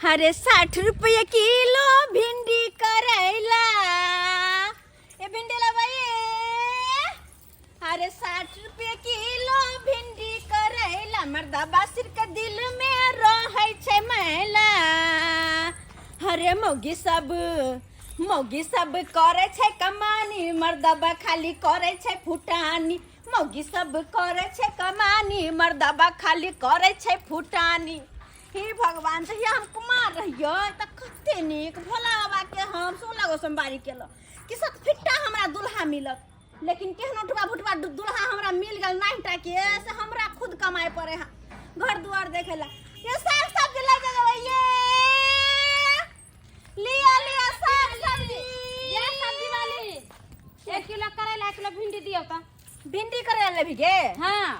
अरे 60 रुपये किलो भिंडी करैला। ए भिंडी लेबै? अरे 60 रुपये किलो भिंडी करैला। मर्दा बासिर के दिल में रहै छै मैला। अरे मौगी सब करै छै कमानी, मर्दबा खाली करै छै फुटानी। मौगी सब करै छै कमानी, मर्दबा खाली करै छै फुटानी। हे भगवान, जहिया हम कुमार रहियै तऽ कते नीक भोला बाबा के हम 16 गो सोमवारी केलहुँ कि सतफिट्टा हमरा दुल्हा मिलत। लेकिन केहनो टुबा भुटबा दुल्हा हमरा मिल गेल 9 टा के, से हमरा खुद कमाए पड़े है, घर दुआर देखे ला। ये साग सब्जी ले जाओ, ये लिया लिया साग सब्जी। ये सब्जी वाली, 1 किलो करेला, 1 किलो भिंडी दियो त। भिंडी करे लेबी गे? हाँ।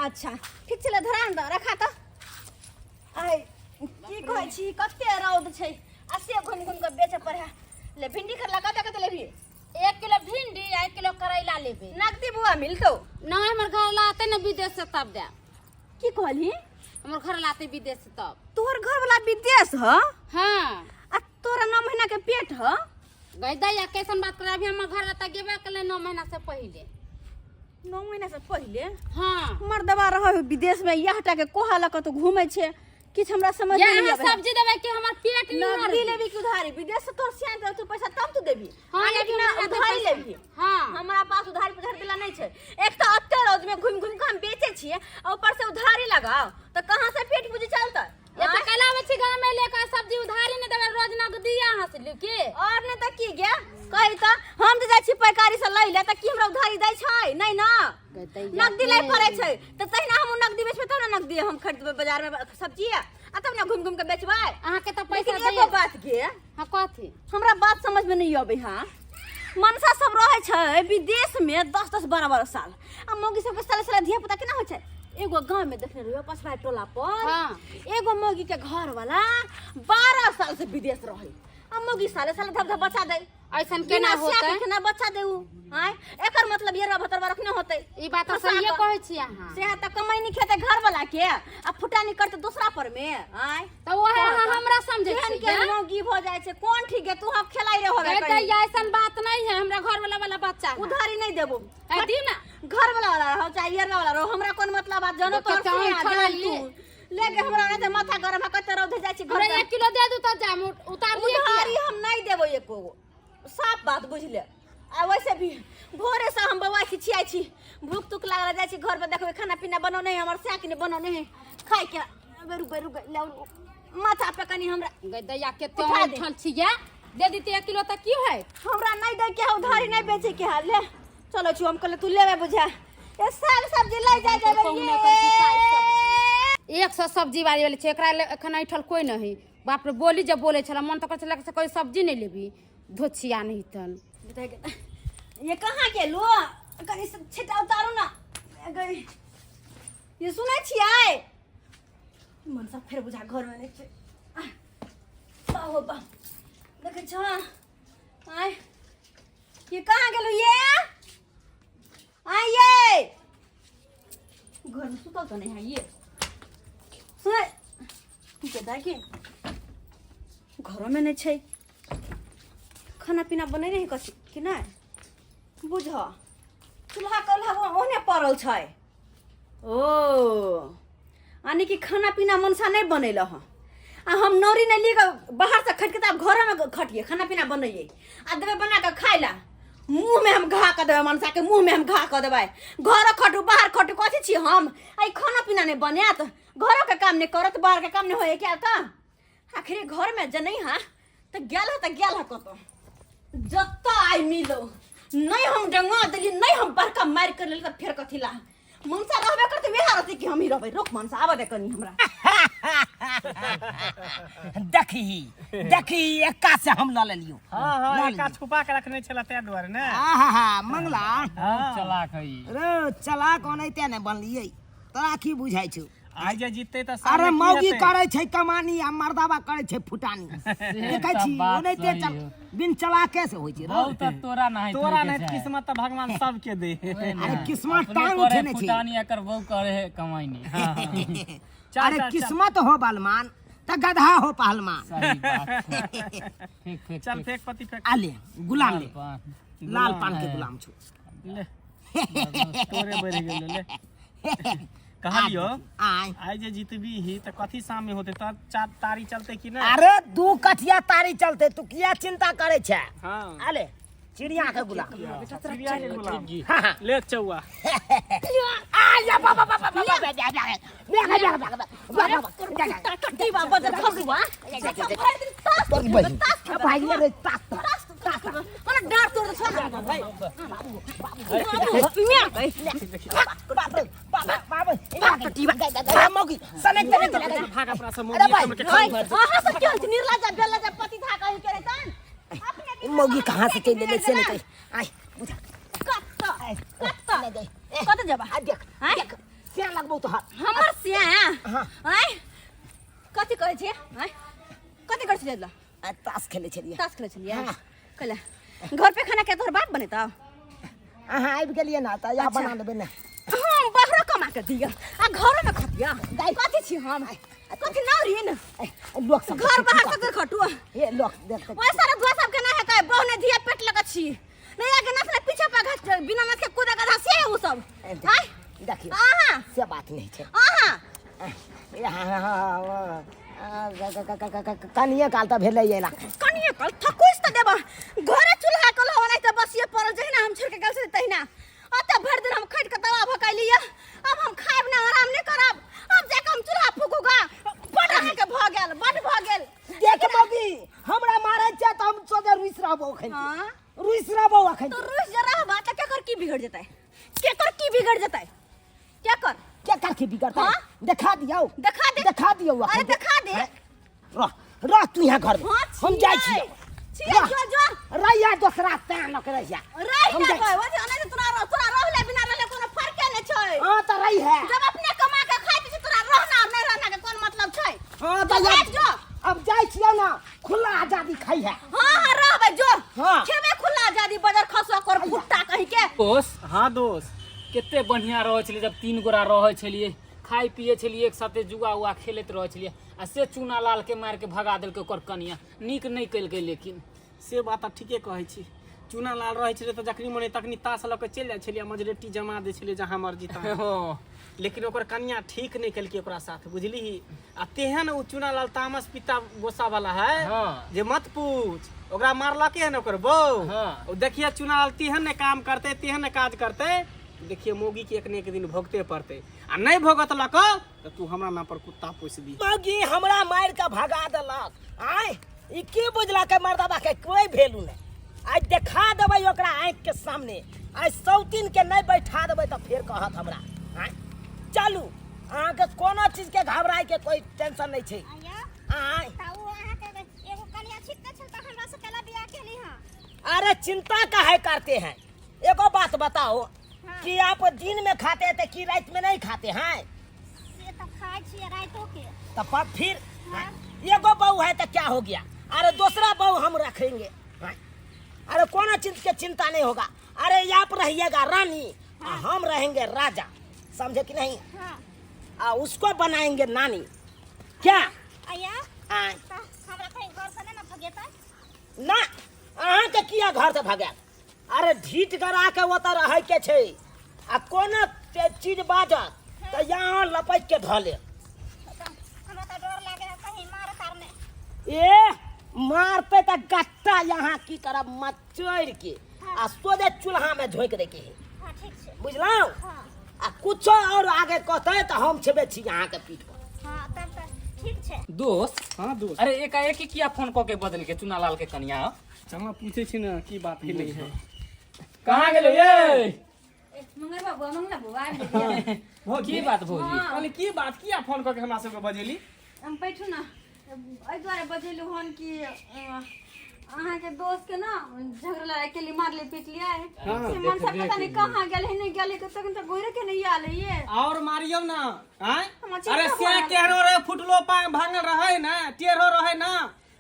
अच्छा, ठीक छलै, धरान दऽ रखा तऽ। आइ की कहै छी, कते रौद छै आ से घुमि घुमि कऽ बेचऽ पड़े है। ले भिंडी करला, कते कते लेबही? 1 किलो भिंडी आ 1 किलो करेला लेबे। नगदी बुआ मिलतौ? नहीं, हमर घर लाते न विदेश से तब दे। की कहलही? हमर घर लाते विदेश से तब। तोहर घर वाला विदेश ह? हाँ। आ तोरा 9 महीना के पेट ह? गई दैया, कैसन बात कर? अभी हमर घर लाता गेबे कले 9 महीना से पहले। 9 महीना से पहिले? हाँ। मर्दबा रह विदेश में, इएह टा के कोहा लऽ कऽ तो घूमै छै, किछु हमरा समझ ये में नहीं अहाँ आबै है। सब्जी देबै कि हमर पेट नहीं नगदी भरत? लेबी कि उधारी? विदेश से तोर सियान तू पैसा तब तू देबी? हाँ। आ लेकिन लेकिन हमरा तऽ उधारी पैसा- लेबी? हाँ। हमरा पास उधारी पुधारी देला नहीं छै। एक तऽ अते रौद में घूम घूम के हम बेचे छियै आ ऊपर से उधारी लगाओ तऽ कहाँ से पेट पूजी चलतै? ये तऽ कैला आबै छी गाँव में लेकर सब्जी, उधारी नहीं देबै, रोज नगदी अहाँ से लिव के। और नहीं तऽ की गे, कही तऽ। हम तऽ जाइ छी पैकारी से लै ले तऽ की हमरा उधारी दै छै? नहीं ना, नगदी लै पड़ै छै। तऽ तहिना हम नगदी बेचबै तब ने नगदी हम खरीदबै बाजार में सब्जी आ तब ने घूम घूम के बेचबै। अहाँके तऽ पैसा लेकिन एगो दैये। बात गे। हाँ, कथी? हमरा बात समझ में नहीं अबै। हाँ, मनसा सब रहै छै विदेश में 10 10 12 12 साल आ मौगी सबके साले साले धिया पुता केना होइ छै? एगो गाँव में देखने रहियो, पछुआ टोला पर। एगो मौगी के घर वाला 12 साल से विदेश रहै आ मौगी साले साले धब धब बच्चा दै। ऐसन केना बिना सिया होतै? के केना बच्चा दे उ आँय? एकर मतलब ये भतरवा रखने होतै। ई बात तऽ फंसा सहिए कऽ। कहै छी अहाँ। से तऽ कमैनी खेतै घर वाला के आ फुटानी करतै दूसरा पर में, आँय? तऽ ओहे अहाँ हमरा समझै केहन छी? केहन मौगी भऽ जाइ छै, कोन ठीक है? तू हम खेलाइ रहो। गै दैया, ऐसन बात नहीं है, हमरा घर वाला वाला बच्चा है। उधारी नहीं देबो। ए, दियौ ना। घर वाला वाला रहो चाहे इयर वाला रहो, हमरा कोन मतलब बात जानो। देखो, तोहर चाहे सुना खड़ा जान ये। तू लेके हमरा नहीं तऽ माथा गरम है, कते रौद जाइ छी घर हमरा पे। 1 किलो दे दू तऽ जाम उतार लिअ। उधारी हम नहीं देबो एको गो, साफ बात बुझ ले। आ वैसे भी भोरे से हम बौआ छी छियाई छी, भूख तुख लागल, जाइ छी घर पर, देखबै खाना पीना बनौने है हमर सैक ने बनौने है खाइ के। रुक रुक, माथा पे कनी हमरा गै दैया, कते उठा दे। उठल छियै, दे दीते 1 किलो तऽ की है? हमरा नहीं दै के है, उधारी नहीं बेचे के है। ले चलो छु, हम कहले तू लेबे बुझा। ए साग सब्जी ले जाय जेबै। कहुना कर बिकाइ सब्जी। 100 सब्जी बारी वाली छै, एकरा ले एखन ऐठल कोई नहीं। बाप रे, बोली जब बोले छला, मन तऽ करै छला से कोई सब्जी नहीं लेबी, धोछिया नहीं तन। ये कहाँ गेलु? कनी से छिटा उतारू ना गई। ये सुनै छियै, मन सब फेर बुझा घर में नहीं छै। आह, बाहो बा, देखै छ? आय, ये कहाँ गेलु? ये आय, ये घर में सुतल तो नहीं है। ये सुनै के दाइ के घरों में नहीं छै। खाना पीना बनै रही कथी कि नहि बुझ। चूल्हा कल्हा ओहने पड़ल छै। ओ यानी कि खाना पीना मनसा नहि बनेल हँ आ हम नौरी नहि लिए कऽ बाहरसँ खटके तऽ आब घरेमे खटियै, खाना पीना बनैयै आ देबै बना कऽ खाइ ला। मुँहमे हम घा कऽ देबै, मनसाके मुँहमे हम घा कऽ देबै। घर खटू, बाहर खटू, कथी छी हम? आ ई खाना पीना नहि बनायत, घरोके काम नहि करत, बाहरके काम नहि होइए क्या तऽ आखिर घरमे जे नहि हाँ तऽ गेल ह, तऽ गेल ह कतऽ? जतऽ आइ मिलो नहि हम डंगा देली, नहि हम बड़का मारि कर लेली तऽ फेर कथी ला मनसा रहबे करतै, वएह रहतै कि हमही रहबै। रोक मनसा, आबऽ दे कनी हमरा। देखही देखही, एक्का से हम लऽ लेलियौ। हाँ। लऽ एका लेलियौ। छुपा के रखने छला ताहि दुआरे ने। आहा मंगला। हाँ। चलाक है ई। रे चलाक ओनाहिते ने बनलियै, तोरा की बुझाइ छौ? आइ जे जीतते तऽ अरे सामने की मौगी हेतै? करै छै कमानी आ मर्दाबा करै छै फुटानी। देखै तऽ छी बात ओनाहिते सही चल हो। बिन चलाके से होइ छै रौ। बहुत तऽ तोरा नाही तोरा नहीं किस्मत तऽ भगवान सबके दे। अरे किस्मत टांग उठेने छै। फुटानी एकर बहु करे है कमाइनी। चल, अरे चल, चल। किस्मत हो बलमान। त गधा हो पहलवान। सही बात छै। फेक फेक। चल फेक पति फेक। आ ले गुलाम ले। पान। लाल पान के गुलाम छौ। ले तोरे बढ़ि गेलो ले। कहलियो आय आइ जे जीतबी ही तऽ कथी सामने होते तऽ चार तारी चलते कि नहि? अरे दू कठिया तारी चलते, तू किया चिंता करे छे? हाँ। अले चिड़िया के गुलाम। चिड़िया के गुलाम। हाँ हाँ। ले चौआ। आ या बाबा बाबा बाबा बाबा बाबा बाबा बाबा। कट्टी बाबा बजर खसुआ भरि दिन तास तोरी बहिन भाई रे तास तास तास कोना डाँट तोड़ छ भाइ बाप रे बाप बाप कट्टी बा मौगी सनक तनक चला भाग अपना सब अरे मौगी भाई, हमर के खाली भर अहाँ सब के होइ निर्लज बेलज पति था कहीं करे तन अपने मौगी कहाँ से चल ले से नहीं आय बुझा। कत कत ले दे। कत जबा? आ देख। आय? देख सिया लगबौ तो हाथ हमर सिया? हाँ। आय कथी कहै छियै? आय कथी करै छियै? आ तास खेले छलियै। तास खेलै छलियै? हाँ। कैला घर पे खाना के तोहर बाप बनेता? अहाँ आबि गेलियै ना तऽ या अच्छा। बना लेबै ने। हम बाहरो कमा के दिया आ घरो में खतिया। कथी छी हम? कथी ना ऋण? लोक सब घर बाहर सब खटुआ। हे लोक देखते। ओए सारा धुआ सब के ना है कहे बहु ने धिया पेट लगा छी नहीं आगे नस ने पीछे पघा बिना नस के कूदे गधा से उ सब। आय देखियो आहा से बात नहीं छै। आहा कनिए काल तऽ भेलै एला। कनिए काल थकुस त देबा घरे चूल्हा कल हो नहीं त बसिए पड़ल जहिना हम छोड़ के गेल से तहिना। अत भर दिन हम खट के तवा भकैली अब हम खायब ना आराम नहीं करब अब जाके हम चूल्हा फूकूगा। बड़ अहाँ के भ गेल बड़ भ गेल। देख मौगी हमरा मारै छै त हम सोझे रुसि रहबौ अखन। हां रुसि रहबौ अखन। तो रुसि जे रहबा त केकर की बिगड़ जेतै? केकर की बिगड़ जेतै? केकर केकर की बिगड़तै? हाँ? देखा दियौ। देखा दे। देखा दियौ अखन। अरे देखा दे। रह रह तू यहाँ घर में। हाँ, हम जाइ छियै। छियौ। छियै, रह। जो, जो। रहिया दोसरा तैं लऽ के रहिया। रहि हम ना जाइ कोइ, ओते ओना तोरा रह, तोरा रहले बिना रहले कोनो फर्के नै छै। हाँ तऽ रही है। जब अपने कमा के खाइ छी तोरा रहना और नहीं रहना के कोन मतलब छै? हाँ तो तऽ भाग जो। अब जाइ छियौ ना खुला आजादी खाइ है। हाँ हाँ रहबै जो। हाँ। खेबै खुला आजादी बजर खसुआ कर फुट्टा कहि के। दोस्त। हाँ दोस्त। कते बढ़िया रहै छलियै जब तीन गोरा रहै छलियै, खाइ पियै छलियै एक साथे, जुआ उआ खेलैत रहै छलियै आ से चूना लाल के मारि के भगा देलकै ओकर कनिया। नीक नहि केलकै लेकिन। से बात तऽ ठीके कहै छी। चूना लाल रहै छलै तऽ जखनी मन तखनी तास लऽ के चलि जाइ छलियै, मजरेटी जमा दै छलियै जहाँ मर्जी तहाँ। हँ। लेकिन ओकर कनिया ठीक नहि केलकै ओकरा साथ, बुझलिही? आ तेहन ओ चूना लाल तामस पित्ता गोस्सा वाला है हाँ। जे मत पूछ। ओकरा मारलकै हन ओकर बहू। हाँ। ओ देखिए चूना लाल तेहन ने काम करते तेहन ने काज करते, देखिए मौगी के एक ने एक दिन भोगते पड़ते आ नहीं भोगत लक तऽ तू हमरा नाम पर कुत्ता पोसि दी। मौगी हमरा मारि के भगा देलक। आय ई की बुझलकै मर्दबा के कोई वैल्यू नहीं। आइ देखा देबै ओकरा आँखि के सामने। आइ सौतीन के नहीं बैठा देबै तऽ फेर कहत हमरा। आँय चलू अहाँके कोनो चीज के घबराय के कोई टेंशन नहीं छै। आँय अरे चिंता काहे करते हैं? एगो बात बताओ कि आप दिन में खाते हैं तो की रात में नहीं खाते हैं? से तो खाइ छियै रातो के। तो फिर एगो बहू है तो क्या हो गया? अरे दूसरा बहू हम रखेंगे। अरे कोनो चीज के चिंता नहीं होगा। अरे आप रहिएगा रानी हाँ। हम रहेंगे राजा, समझे कि नहीं? हाँ। आ उसको बनाएंगे नानी। क्या आया आय। तो हमरा कहीं घर से नहीं ना भगेता ना अहाँ के किया घर से भगायत? अरे ढीठ करा के ओतऽ रहै के छै आ कोनो चीज बाजत तऽ यहाँ लपटि के धऽ लेब। हमरा तऽ डर लागे है कहीं मार तार नहीं। ए मारते तऽ गट्टा यहाँ की करब मचोड़ि के आ सोझे चूल्हा में झोंकि दै के है। हाँ ठीक छै। बुझलहुँ? हाँ। आ कुछो और आगे कहतै तऽ हम छेबे छी अहाँ के पीठ पर। हाँ तब तऽ ठीक छै। दोस्त। हाँ दोस्त। अरे एकाएक किया फोन कऽ के बदल के चूना लाल के कनिया? चल पूछे छी ना की बात है नहीं है। कहाँ गेलो ये? मंगल बाबू मंगला बाबू आबि गेलियै। भौजी। की बात भौजी? हाँ। कहली की बात किया फोन कऽ के हमरा सबके बजेली? हम बैठू ना एहि दुआरे बजेलहुँ हन कि अहाँके दोस्त के ना झगड़ा लड़ाई के लिए मारले पीटलियै। हाँ। से मन सब पता नहीं कहाँ गेल है नहीं गेल है तखन तऽ गोरे के नहीं आयल है। और मारियौ ना आँय? हमरा चिंता अरे से भऽ रहल। केहनो रहे फुटलो पाय भांगल रहे ना टेढ़ो रहे ना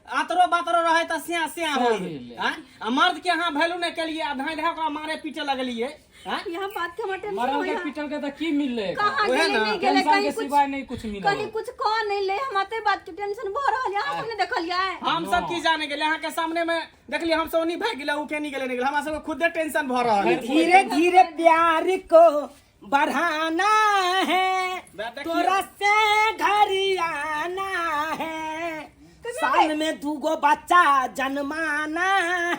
आतरो बातरो रहे त सिया सिया होई भेलै। हैं आ मर्द के अहाँ वैल्यू नहि केलिए आ धाय धाय ओकरा मारे पीटे लगलिए हैं यहाँ बात के हमरा टेंशन मरल के होइया। पीटल के तऽ की मिललै कहाँ ओहे गेलै ना। नहीं गेलै टेंशन कहीं के कुछ सिवाय नहीं कुछ मिलल। कहीं कुछ कह नहीं ले हम आते बात के टेंशन भऽ रहल है अहाँ सब ने देखलियै हम सब की जाने गेले अहाँ के सामने में देखलिए हम सब ओनी भागि गेले उ केनी गेले नहीं गेले हमरा सबके खुदे टेंशन भऽ रहल है धीरे धीरे प्यार को बढ़ाना है देखियो। तोरा से घर आना है साल में दूगो बच्चा जन्माना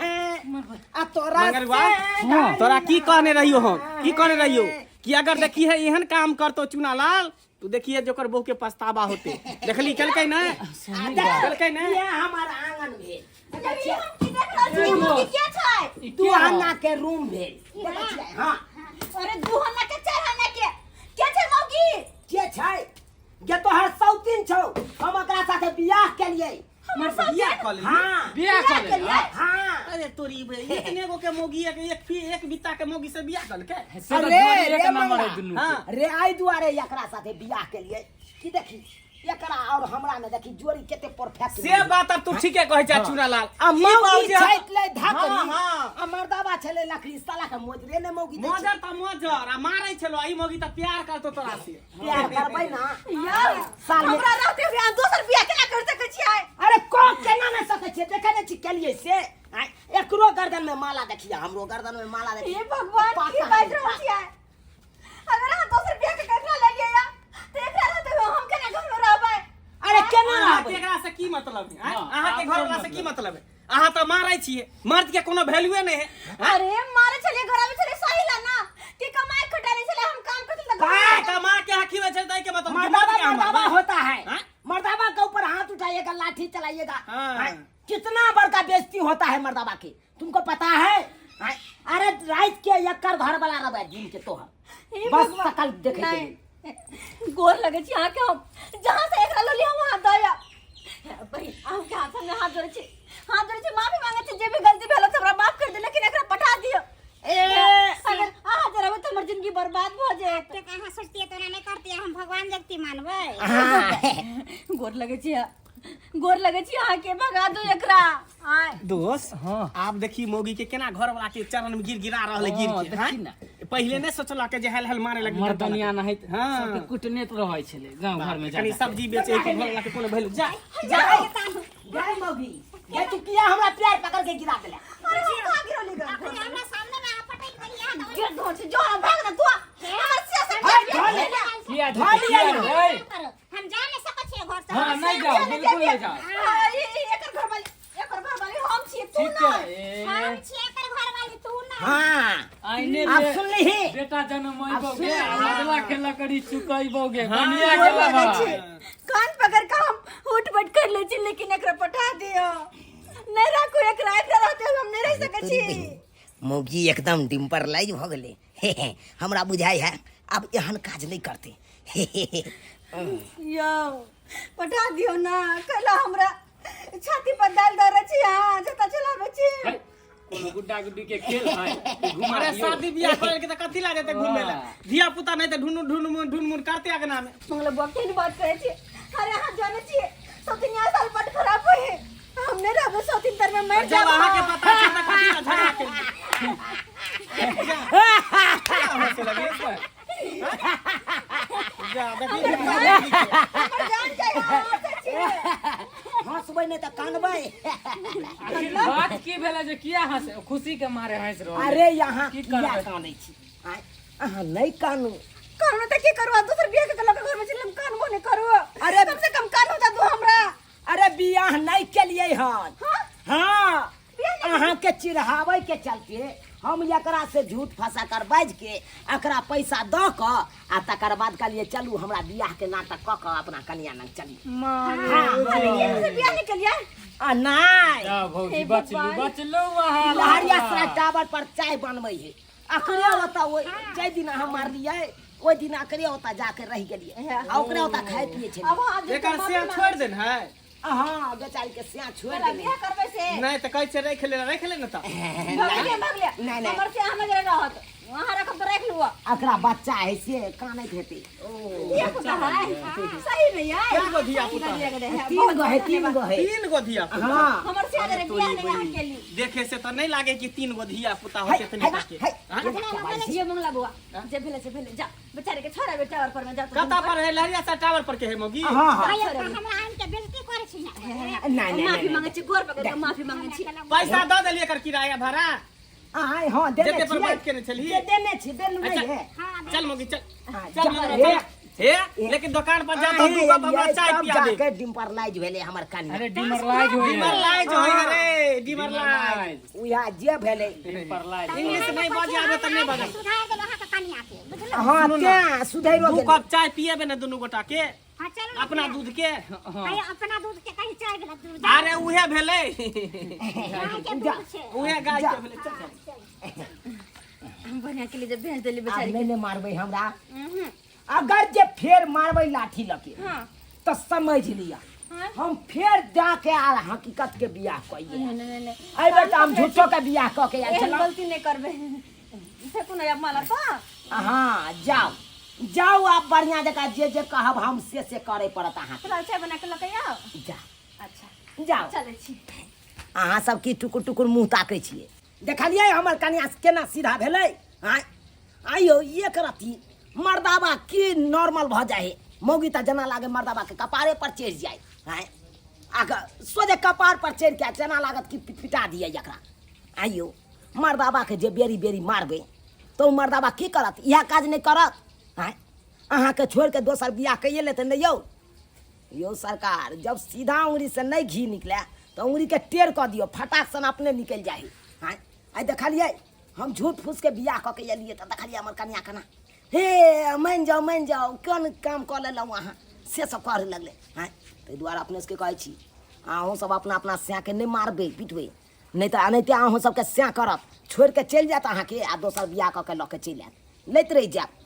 है आ तोरा मंगरुआ, से घर तोरा की कहने रहियो हम की कहने रहियो है। कि अगर देखी है एहन काम करतो चुनालाल तू देखिए जोकर बहू के पछतावा होते देखली केलकै ना केलकै ना ये हमार आंगन भेल अरे हम की देख रहल छी हम की के छै दू अन्ना के रूम भेल देखै छियै हाँ अरे दू हन्ना के चार हन्ना के के छै मौगी के छै गे तोहर सौतीन छौ हम ओकरा साथे बियाह केलियै हमर सब बियाह कऽ लेलियै? हाँ बियाह बियाह कऽ लेलियै? केलियै? हाँ अरे तोरी बे इतने गो के मौगी एक एक फी एक बित्ता के मौगी से बियाह कलकै से तऽ अरे जोड़ी एक रे नंबर मंगला है दुनू के। हाँ। रे आई दुआरे एकरा साथे बियाह केलियै की देखी एकरा और हमरा में देखी जोड़ी कते परफेक्ट से बात अब तू ठीके कहै छै चुनालाल आ ई मौगी बाबूजी हम- छाटि लै धाकड़ी हाँ, हाँ। आ मर्दाबा छलै लकड़ी साला के मोजरे ने मौगी दै छै। मोजर त मोजर आ मारै छलो ई मौगी त प्यार करतो तोरा से प्यार करबै ना यार साल में- हमरा रहते हुए अहाँ दोसर बियाह केना कर सकै छियै अरे को केना नहि सकै छियै देखै नहि छी केलियै से आँय, एकरो गर्दन में माला देखिए हमरो गर्दन में माला देखिए हे भगवान की पाता बाजि है, रहल छियै अगर अहाँ दोसर बियाह के एकरा लगियै या तऽ एकरा रहते हुए हम केना घर में रहबै अरे केना अहाँके रहबै एकरा से की मतलब है आँय? हाँ, अहाँके आब घर वाला कोन से की मतलब है अहाँ तऽ मारै छियै मर्द के कोनो वैल्यूए नहि है अरे मारे छलियै घर आबै छलियै सही ला ना कि कमाई खटाइ नहि छलै हम काम करतै तऽ घर आ, कमा के अहाँ खिबै छै ताहि के मतलब कि मर्द मर्दाबा के अहाँ मर्दाबा मारबै? होता है हाँ? मर्दाबा के ऊपर हाथ उठाइएगा लाठी चलाइएगा हाँ। हाँ? कितना बड़का बेइज्जती होता है मर्दाबा की तुमको पता है हाँ? अरे रात के एकर घर वाला रहे दिन के तोहर हे बस भगवान। सकल देखे के लिए। नहीं गोर लगे छी अहाँके हम जहाँ से एकरा लऽ लिअ वहाँ दया बहिन अहाँके हाथ में हाथ जोड़ै छी हाथ जोड़ै छी माफी मांगै छी जे भी गलती भेल से हमरा माफ कर दे लेकिन एकरा पठा दिअ ए अगर अहाँ जे रहबै तऽ हमर जिंदगी बर्बाद भऽ जायत एतेक अहाँ सोचतियै तऽ ओना नहि करतियै हम भगवान जगती मानबै हाँ। गोर लगे छी गोर लगे छी अहाँके भगा दू एकरा आय दोस्त हाँ। आब देखी मौगी के केना घर वाला के चरण में गिर गिरा रहल है गिर हाँ, के देखी हाँ? ना। पहिले नहि सोचलक जे हेल हेल मारे लगी मर्दनिया नहित हाँ। सबके कुटने तऽ रहै छलै गाँव घरमे जा कनी जा के। सब्जी बेचे के घर वाला के कोनो वैल्यू जा जा गए मौगी गए तू किया हमरा प्यार पकड़ के गिरा देला अरे हम कहाँ गिरौली गए अखन हमरा सामने में अहाँ पटकि देलियै हँ तऽ गिर धो छै जो भाग ना तू हमर सिया से हाय, धो ले। किया धो जेतै, लिअ किया ना। जेतै? करू। हम जा नहि सकै छियै घर से हाँ नहि जाओ बिल्कुल नहि जाओ हाँ, एकर घर वाली एकर घर वाली हम छियै तू ठीक है नहीं ए, हम छियै एकर घर वाली तू ना हाँ आइने अब बे- सुन लीही बेटा जनमैबोगे अब आ बदला के लकड़ी चुकैबोगे हाँ, कनिया गोर के लगै लगा छी कान पकड़ के हम उठ बैठ कर ले छी लेकिन एकरा पठा दियो नहीं राखू एकरा एकरा रहते हुए हम नहीं रह सकै छी मौगी एकदम डिम्पर लाइज भऽ गेलै हे हे हमरा बुझाइ है आब एहन काज नहि करतै हे हे हे यौ पठा दियो ना कैला हमरा छाती पर दाल दऽ रहल छी अहाँ जतऽ चलाबै छी है, कोनो गुड्डा गुड्डी के खेल है घुमा अरे दियौ। शादी बियाह करे के त कथी लागे ते घूमे ला धिया पुता नहीं त ढूंढ ढूंढ ढूंढ मुन करते अगना में मंगला बुआ केहन बात करै छी अरे अहाँ जानै छियै सौतिनिया साल बड खराब होइ है हम नहि रहबै सौतिन तर में मरि जब जाब अहाँ के पता छै त कथी ला झगड़ा केलियै जा हंसे लगे जा देखी हमर जान जाइ अहाँ हँसै छियै हंसबै नहि तऽ कानबै आखिर बात की भेलै जे किया हंसे खुशी के मारे हंस रहल अरे यहाँ की किया करबै? कानै छी आँय, अहाँ नहि कानू कानू तऽ की करू आ दोसर बियाह के लऽ कऽ घरमे चलि हम कानबो नहि करू अरे- कम से कम कानू तऽ दू हमरा अरे बियाह नहि केलियै हन हाँ? हाँ बियाह नहि अहाँके चिढ़ाबै के चलते हम एकरा से झूठ फंसा कर बाजि के एकरा पैसा दऽ कऽ आ तकर बाद कहलियै चलू हमरा बियाह के नाटक कऽ कऽ अपना कनिया लग चली अरे से बियाह नहि केलियै आ नहि जा भौजी हे बचलू भगवान। बचलू वहाँ लहरिया टावर पर चाय बनबै है अकरे ओतऽ ओहि जाहि दिन अहाँ मारलियै ओहि दिन अकरे ओतऽ जाके रहि गेलियै आ ओकरे ओतऽ खाइ पियै छलियै अब हाथ जोड़ के एकर माफी से मांगै छोड़ देन है हाँ बेचारी के सिया छोड़ तोरा देने बियाह करबै से नहीं त कहै छै राखि ले राखि ले न त भगले भगले नहीं, नहीं। हमर से अहाँ जरा रहत अहाँ रखब तऽ राखि लू। एकरा बच्चा है से कानैत हेतै। धिया पुता है सही में यार। कए गो धिया पुता है? तीन गो है, तीन गो है। तीन गो धिया पुता। हाँ। हमर से अगर बियाह नहीं अहाँ केली। देखे से तऽ नहीं लागे कि तीन गो धिया पुता है, होते तनी है, के। है। हाँ? ये मंगला बुआ जे भेले से भेले, जा बेचारे के छोरा बेटा और पर में जा। कता पर है? लहरिया सा टावर पर के है मोगी? हाँ हाँ। हमरा आनि के बेइज्जती करै छी। नहीं, नहीं, माफी नहीं। मांगे छी, गोर पकड़ के माफी मांगे छी। पैसा दऽ देलियै एकर किराया भाड़ा? आय हाँ, देने जेते पर छियै। बैठ के ने छलही? जे देने छी, देने नहीं अच्छा। है। चल मोगी चल। हाँ, चल जा, मंगला, हे। चल। हे, लेकिन दुकान पर जा तो दू कप हमरा चाय तब पिया दे। जाके डिम्परलाइज भेलै हमर कनिया। अरे डिमरलाइज होइए। डिमरलाइज होय रे, डिमरलाइज। उएह जे भेलै। डिमरलाइज। इंग्लिश नहीं बाजे आबे तऽ नहीं बाजे। सुधार देलहुँ अहाँके कनिया के, बुझलहुँ? हाँ, सुनू ना। तें सुधैरो दू गेलै। कप चाय पिएबे ने दुनू गोटा के? हाँ, चलू ने। अपना दूध के। कहियो अपना दूध के, कहीं चाय भेलै दूध। अरे उहे भेलै। गाय के दूध छै। उहे गाय के भेलै, चल चल। बढ़िया के लिए जब भेज देली आब बेचारी। नहि ने मारबै हमरा। अगर जे फेर मारबै लाठी लके तऽ समझ लिअ हम फेर जाके आर हकीकत के बियाह कइए। नहीं नहीं नहीं। एहि बेर तऽ हम झूठो के बियाह कऽ के आयल एहन छलहुँ। गलती नहीं करबे, फेकू ना अब माला तो। हाँ, जाउ जाउ, आब बढ़िआँ जकाँ जे जे कहब हम से से करे पड़त अहाँके। चलो, चाय बना के लऽ के आउ। जा। अच्छा। जाउ। चलै छी। अहाँ सब की टुकुर टुकुर मुँह ताकै छियै? देखलियै हमर कनिया केना सीधा भेलै? आँय आइयो, एक रत्ती मर्दाबा की नॉर्मल भऽ जाइ है, मौगी तऽ जेना लागे मर्दाबा के कपारे पर चढ़ि जाइ। आँय, आ सोझे कपार पर चढ़ि के जेना लागत कि पिटा दिए एकरा। आइयो, मर्दाबा के जे बेरी बेरी मारबै तऽ ओ मर्दाबा की करत? इएह काज नहि करत? आँय, अहाँके छोड़ि कऽ दोसर बियाह कैये लेतै ने यौ? यौ सरकार, जब सीधा उंगली से नहीं घी निकले तो उंगली के टेढ़ कऽ दियौ, फटाक सन अपने निकलि जाइ है। आँय, आइ देखलियै, हम झूठ फूस के बियाह कऽ के एलियै तऽ देखलियै हमर कनिया केना हे मानि जाउ मानि जाउ, कोन काम कऽ लेलहुँ अहाँ, से सब करऽ लगलै। आँय, ताहि दुआरे अपने सबके कहै छी, अहूँ सब अपना अपना सैके नहि मारबै पिटबै, नहि तऽ एनाहिते अहूँ सबके सैह करत, छोड़ि कऽ चलि जायत अहाँके आ दोसर बियाह कऽ के लऽ के चलि आयत, लैत रहि जायब।